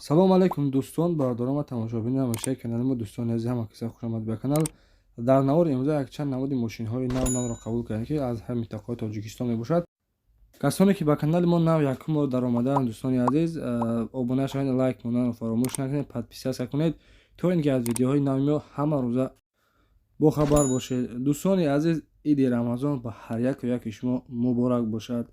Салом алейкум дӯстон, бародарон ва тамошобинони ҳамешаи канали мо. Дӯстони азиз, ҳама каса хушомад ба канал. Дар навори имрӯза якчанд намуди мошинҳои нав навро қабул кардем, ки аз ҳар минтақаҳои Тоҷикистон мебошад. Касоне ки ба канали мо нав якум бор даромадаанд, дӯстони азиз, обуна шавед, лайк монданро фаромӯш накунед, подписаться кунед, то ин ки аз видеоҳои нави мо ҳама рӯза бохабар бошед. Дӯстони азиз, иди Рамазон ба ҳар яку яки шумо муборак бошад.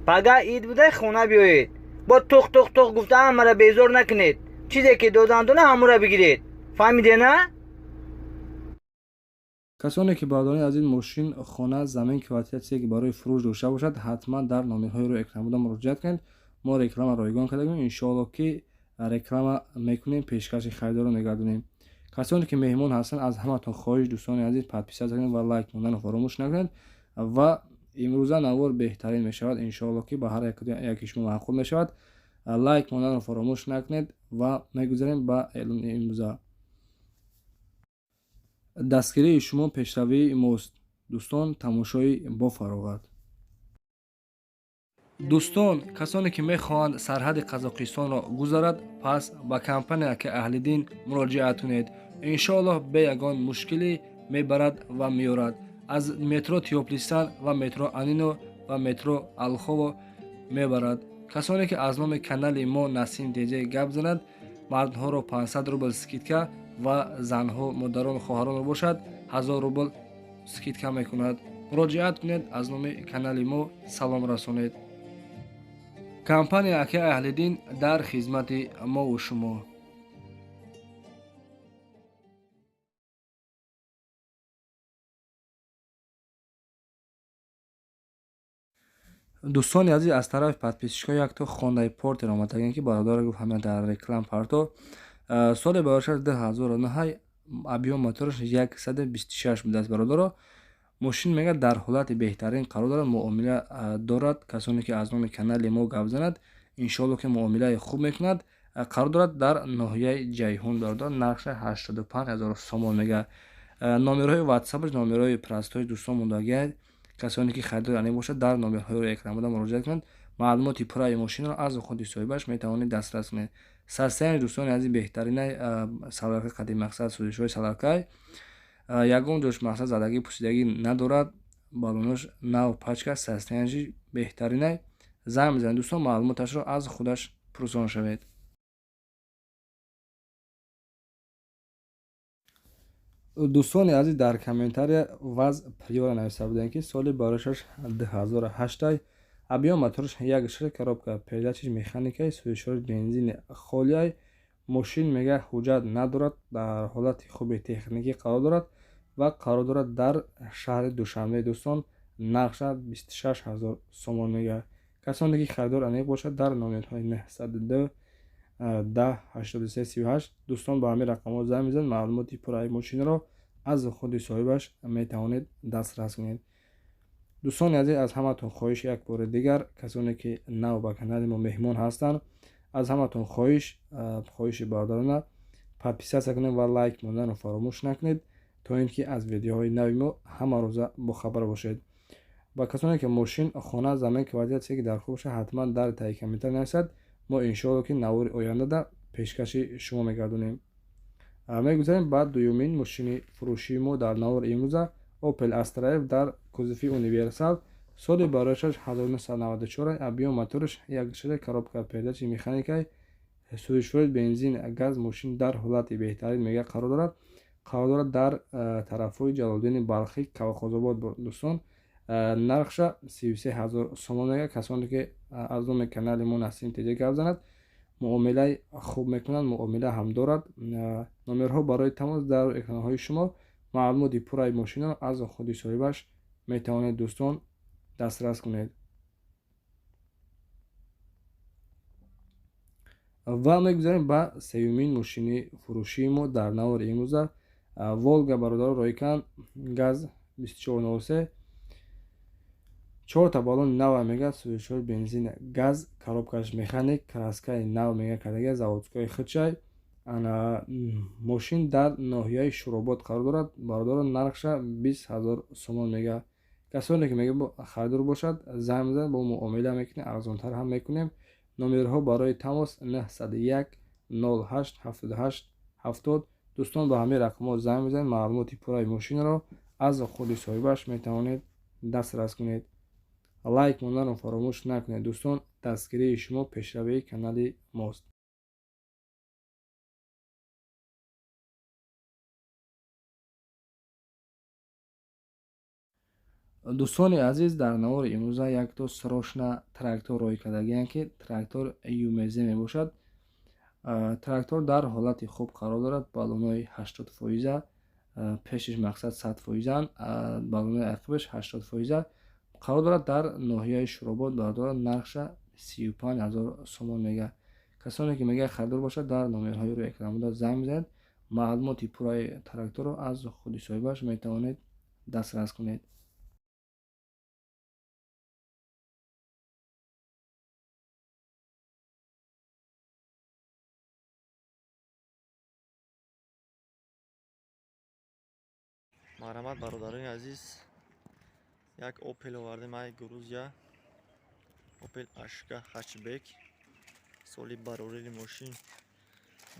Пага ид буда, хона биёед. Бо тух тух тух гуфта ҳамаро безор накунед. Чизе ки додандона ҳамура бигиред. Фаҳмиде на? Касоне ки бародарони азиз мошин, хона, замин, квартира, чизе ки барои фурӯш дошта бошад, ҳатман дар номерҳои рӯи экран буда муроҷиат кунед. Мо реклама ройгон кардагем, иншоалло ки реклама мекунем, пешкаши харидорро мегардонем. Касоне ки меҳмон ҳастанд, аз ҳаматон хоҳиш, дӯстони азиз, подписаться кунед ва лайк монданро фаромӯш накунед. Ва имрӯза навор беҳтарин мешавад, иншоалло ки ба ҳар яки шумо маъқул мешавад. Лайк монданро фаромӯш накунед ва мегузарем ба эълони имрӯза. Дастгирии шумо пешравии мост. Дӯстон, тамошои бофароғат. Дӯстон, касоне ки мехоҳанд сарҳади Қазоқистонро гузарад, пас ба компания ки Аҳлиддин муроҷиат кунед. Иншоаллоҳ бе ягон мушкилӣ мебарад ва меорад. Аз метро Тёплый Стан ва метро Анино ва метро Алхово мебарад. Касоне ки аз номи канали мо Насим ТЖ гап занад, мардҳоро 500 рубл скидка ва занҳо, модарон, хоҳаронро бошад 1000 рубл скидка мекунад. Муроҷиат кунед, аз номи канали мо салом расонед. Компания Аки Аҳлиддин дар хизмати мову шумо. Дӯстони азиз, аз тарафи подписчикҳо якто Хондаи Портер омадагем, ки бародаро гуфт ҳама дар реклам парто. Соли барошад 2009, объём мотораш 126 будааст. Бародаро, мошин мега дар ҳолати беҳтарин қарор дорад, муомила дорад. Касоне ки аз номи канали мо гап занад, иншоалло ки муомилаи хуб мекунад. Қарор дорад дар ноҳияи Ҷайҳун. Бародар, нархша 85 000 сомон мега. Номерҳои ватсапаш, номерҳои простои дӯстон мондагиад. Касоне ки харидори ане бошад, дар номерҳои рӯи экран буда муроҷиат кунанд. Маълумоти пурраи мошинро аз худи соҳибаш метавонед дастрас кунед. Состояние, дӯстони азиз, беҳтаринай, саларка қадим, мақсад сӯзишҳои саларкай, ягон ҷош мақсад задагӣ пусидагӣ надорад. Балонош нав, пачка, состоянияши беҳтаринай. Занг мезанед, дӯстон, маълумоташро аз худаш пурсон шавед. Дӯстони азиз, дар комментария ВАЗ Приора нависта будем, ки соли барошаш 2008, объём мотораш 1,6, коробка передачиш механикай, сӯзишҳои бензини холиай. Мошин мега ҳуҷҷат надорад, дар ҳолати хуби техникӣ қарор дорад ва қарор дорад дар шаҳри Душанбе. Дӯстон, нархша 26 000 сомон мега. Касоне ки харидор аниқ бошад, дар номерҳои 902 10 83 38, дӯстон, ба ҳамин рақамҳо занг мезанед. Маълумоти пурраи мошинро аз худи соҳибаш метавонед дастрас кунед. Дӯстони азиз, аз ҳаматон хоҳиш як бори дигар, касоне ки нав ба канали мо меҳмон ҳастанд, аз ҳаматон хоҳиш, хоҳиши бародарона, подписаться кунед ва лайк монданро фаромӯш накунед, то ин ки аз видеоҳои нави мо ҳама рӯза бохабар бошед. Ба касоне ки мошин, хона, замин, квартира, чизе ки дар хуб бошад, ҳатман дар таи комментар нависад. Мо иншоалло ки навори ояндада пешкаши шумо мегардонем. Мегузарем ба дуюмин мошини фурӯшии мо дар навори имрӯза. Opel Astra F дар кузови универсал, соли барояшаш 1994, объём мотораш 1,6, коробка передачи механикай, сӯзишвории бензин газ. Мошин дар ҳолати беҳтарин мега қарор дорад. Қарор дорад дар тарафҳои Ҷалолиддини Балхӣ, Кавхозобод. Дӯстон, нархша 33 000 сомон мега. Касоне ки аз номи канали мо Насим ТЖ гап занад, муомилаи хуб мекунанд, муомила ҳам дорад. Номерҳо барои тамос дар экранҳои шумо. Маълумоти пурраи мошинро аз худи соҳибаш метавонед, дӯстон, дастрас кунед. Ва мегузарем ба сеюмин мошини фурӯшии мо дар навори имрӯза. Волга, бародаро, ройкан газ 2403, чорта баллони нава мега, сӯзишҳои бензин газ, коробкаш механик, краскаи нав мега кардага, заводской худшай. Ана мошин дар ноҳияи Шуробод қарор дорад. Бародаро, нархша 20 000 сомон мега. Касоне ки мега харидор бошад, занг мезанад, бо муомила мекунем, арзонтар ҳам мекунем. Номерҳо барои тамос 901 08 78 70. Дӯстон, ба ҳамин рақамҳо занг бизанед, маълумоти пурраи мошинро аз худи соҳибаш метавонед дастрас кунед. Лайк монданро фаромӯш накунед. Дӯстон, дастгирии шумо пешравии канали мост. Дӯстони азиз, дар навори имрӯза якто срочно трактор рӯй кардагианд, ки трактор ЮМЗ мебошад. Трактор дар ҳолати хуб қарор дорад, баллонҳои 80%, пешиш мақсад 100%, баллонҳои ақибаш 80% қарор дорад. Дар ноҳияи Шуробод бардорад, нархша 35 ҳазор сомон мега. Касоне ки мега харидор бошад, дар номерҳои рӯи экран буда занг бизанед, маълумоти пурраи тракторро аз худи соҳибаш метавонед дастрас кунед. Марҳамат, бародарони азиз, як Opel овардем ай Грузия. Opel Ashka Hatchback, соли барорили мошин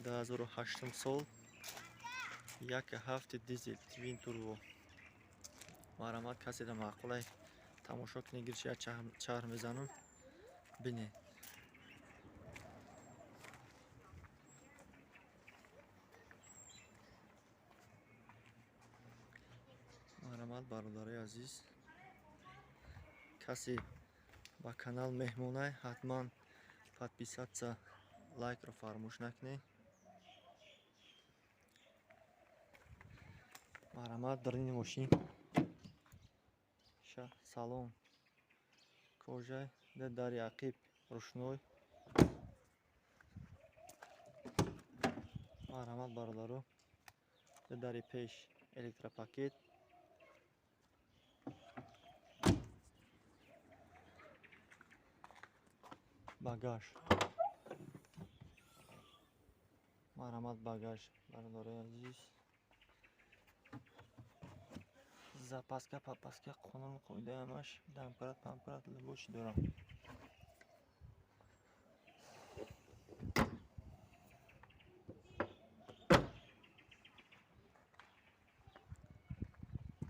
2008 сол, 1.7 дизел твин турбо. Марҳамат, каседа маъқулай тамошо кунед, гирчи як чарх мезанам, бинед. Марҳамат, бародарои азиз, касе ба канал меҳмонай, ҳатман подписаться, лайкро фаромӯш накунед. Марҳамат, дарини мошин салон кожа, дари ақиб рӯшной. Марҳамат, бародаро, дари пеш электропакет. Багаж. Марҳамат, багаж, бародарои азиз. Запаска, папаска, қонун қоида ҳамаш, дамкрат, памкрат, либоши дорам.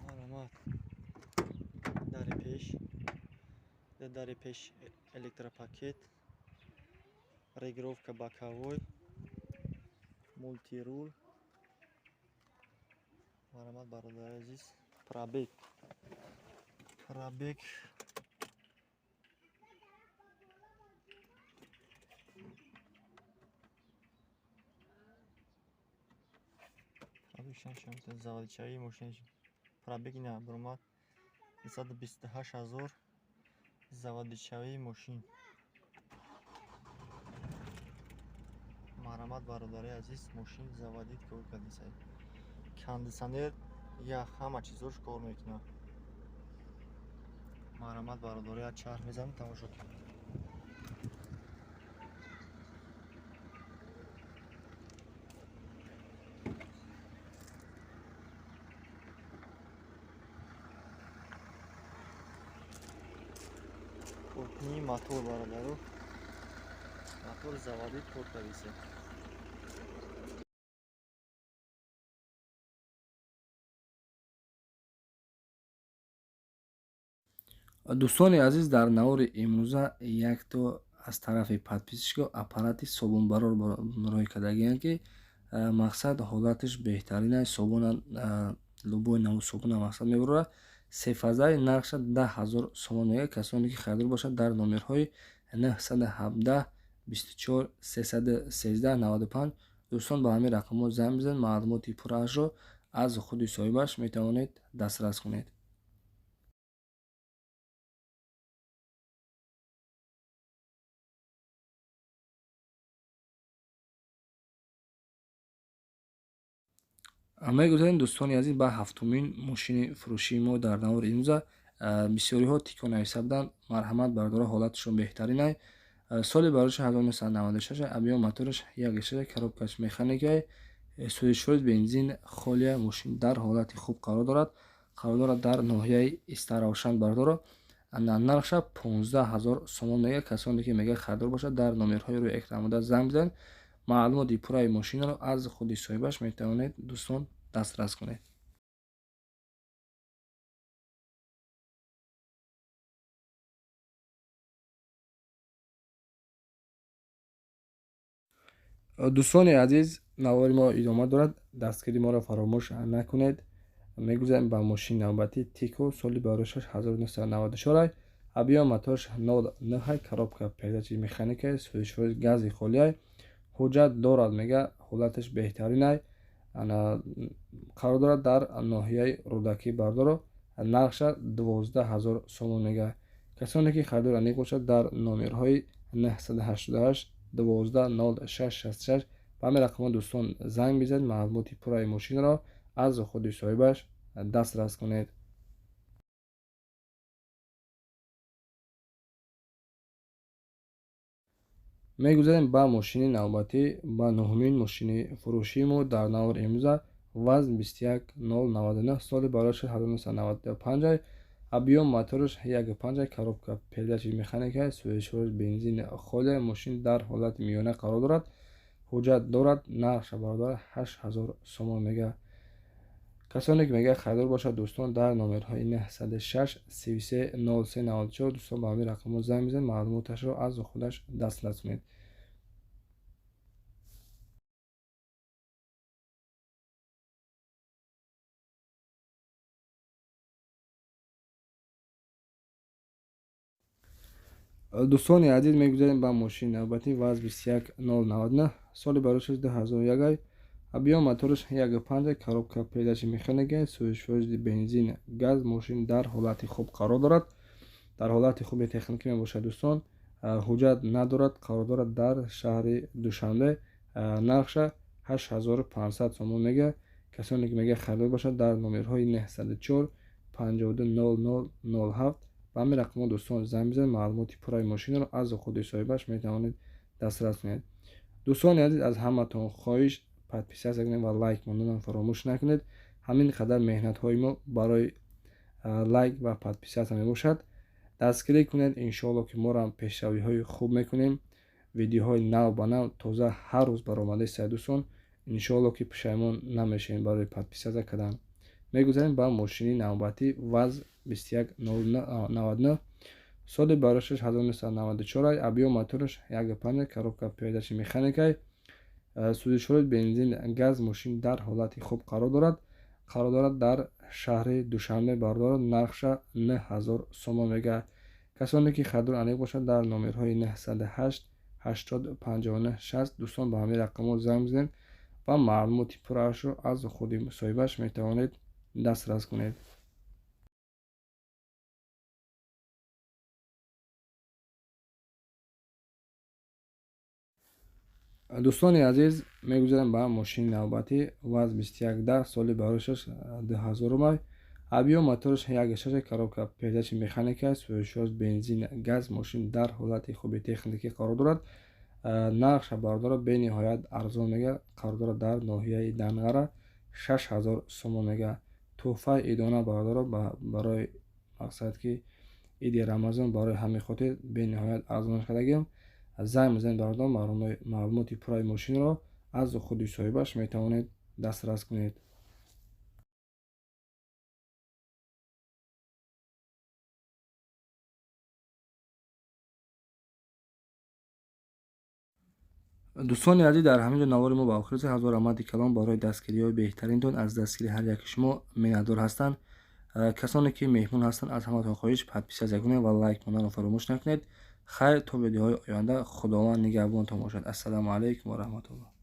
Марҳамат, дари пеш, дари пеш электропакет, регулировка боковой, мультирул. Марҳамат, бародари азиз, пробег. Пробег заводичаи мошин пробег ина баромад 228 ҳазор заводичавии мошин. Марҳамат, бародари азиз, мошин заводид кор кардисай. Кондитсионер ях ҳама чизош кор мекунад. Марҳамат, бародари, як чарх мезанем, тамошо кунед. Коркунии мотор, бародаро, мотор заводид кор кардисе. Дӯстони азиз, дар навори имрӯза якто аз тарафи подписчико аппарати собунбарор рӯй кардагианд, ки мақсад ҳолаташ беҳтарин аст. Собуна, любой навъ собуна мақсад мебарорад. Сефазаи нархша 10 ҳазор сомон мега. Касоне ки харидор бошад, дар номерҳои 917 24 313 95 дӯстон ба ҳамин рақамҳо занг бизанед, маълумоти пурраашро аз худи соҳибаш метавонед дастрас кунед. Мегузарем, дӯстони азиз, ба ҳафтумин мошини фурӯшии мо дар навори имрӯза. Бисёриҳо тико нависта буданд. Марҳамат, бардора, ҳолаташон беҳтаринай. Соли бароша 1996, объём мотораш 1.6, коробкаш механикай, сӯзишворид бензин холия, мошин дар ҳолати хуб қарор дорад. Қарор дорад дар ноҳияи Истаравшан, бардоро. Нархша 15 000 сомон мега. Касоне ки мега харидор бошад, дар номерҳои рӯи экран буда занг бизанед. Маълумоти пурраи мошинро аз худи соҳибаш метавонед, дӯстон, дастрас кунед. Дӯстони азиз, навори мо идома дорад. Дастгири моро фаромӯш накунед. Мегузарем ба мошини навбатӣ Тико, соли барои 1994, объём моторш 0,9, коробка передачи механика, сӯзишвории гази холиай, ҳуҷҷат дорад мега, ҳолаташ беҳтаринай. Қарор дорад дар ноҳияи Рӯдакӣ бардоро. Нархша 12 000 сомон мега. Касоне ки харидор аниқ бошад, дар номерҳои 988 12 06 66 ба ҳамин рақамҳо, дӯстон, занг бизанед. Маълумоти пурраи мошинро аз худи соҳибаш дастрас кунед. Мегузарем ба мошини навбатӣ, ба нуҳумин мошини фурӯшии мо дар навори имрӯза. Вазн 21099, соли барои 1995, объём мотораш 1,5, коробка передачи механика, сӯзишвории бензин холия. Мошин дар ҳолати миёна қарор дорад, ҳуҷҷат дорад. Нархша бародар 8000 сомон мега. Касоне ки мега харидор бошад, дӯстон, дар номерҳои 906 33 03 94, дӯстон, ба ҳамин рақамҳо занг бизанед. Маълумоташро аз худаш дастрас кунед. Дӯстони азиз, мегузарем ба мошини навбатӣ ВАЗ 21099, соли барои 2001, объём мотораш 1,5, коробка передачи механика, сӯзишвории бензин газ. Мошин дар ҳолати хуб қарор дорад, дар ҳолати хуби техникӣ мебошад, дӯстон. Ҳуҷҷат надорад, қарор дорад дар шаҳри Душанбе. Нархша 8500 сомон мега. Касоне ки мега харидор бошад, дар номерҳои 904 52 00 07 ба ҳамин рақамҳо, дӯстон, занг бизанед. Маълумоти пурраи мошинро аз худи соҳибаш метавонед дастрас кунед. Дӯстони азиз, аз ҳаматон хоҳиш, подписаться кунед ва лайк монданам фаромӯш накунед. Ҳамин қадар меҳнатҳои мо барои лайк ва подписаться мебошад. Дастгирӣ кунед, иншоалло ки моро пешравиҳои хуб мекунем. Видеоҳои нав ба нав тоза ҳар рӯз баромада истад, дӯстон. Иншоалло ки пушаймон намешавем барои подписаться кардан. Мегузарем ба мошини навбатӣ ВАЗ 2199, соли барои 1994, объём мотораш 1,5, коробка передачи механикай, сӯзишвории бензин газ. Мошин дар ҳолати хуб қарор дорад, қарор дорад дар шаҳри Душанбе бардорад. Нархша 9000 сомон мега. Касоне ки харидор аниқ бошад, дар номерҳои 908 80 59 60, дӯстон, ба ҳамин рақамҳо занг бизанед ва маълумоти пурраашро аз худи соҳибаш метавонед дастрас кунед. Дӯстони азиз, мегузарем ба мошини навбатӣ ВАЗ 2110, соли барои 2000, объём мотораш 1,6, коробка передачи механика, сӯзишвор бензин газ. Мошин дар ҳолати хуби техникӣ қарор дорад. Нархша бардора бениҳоят арзон мега. Қарор дорад дар ноҳияи Данғара, 6000 сомон мега. Тӯҳфаи идона бардора барои мақсад ки иди Рамазон, барои ҳамин хотир бениҳоят арзон кардагим. Занг бизанед, бародар, маълумоти пурраи мошинро аз худи соҳибаш метавонед дастрас кунед. Дӯстони азиз, дар ҳамин ҷо навори мо ба охир расид. Ҳазор раҳмати калон барои дастгириҳои беҳтаринтон. Аз дастгири ҳар яки шумо миннатдор ҳастанд. Касоне ки меҳмон ҳастанд, аз ҳаматон хоҳиш, подписаться кунед ва лайк монданро фаромӯш накунед. Хайр, то видеоҳои оянда, Худованд нигаҳбонтон бошад. Ассалому алайкум ва раҳматуллоҳ.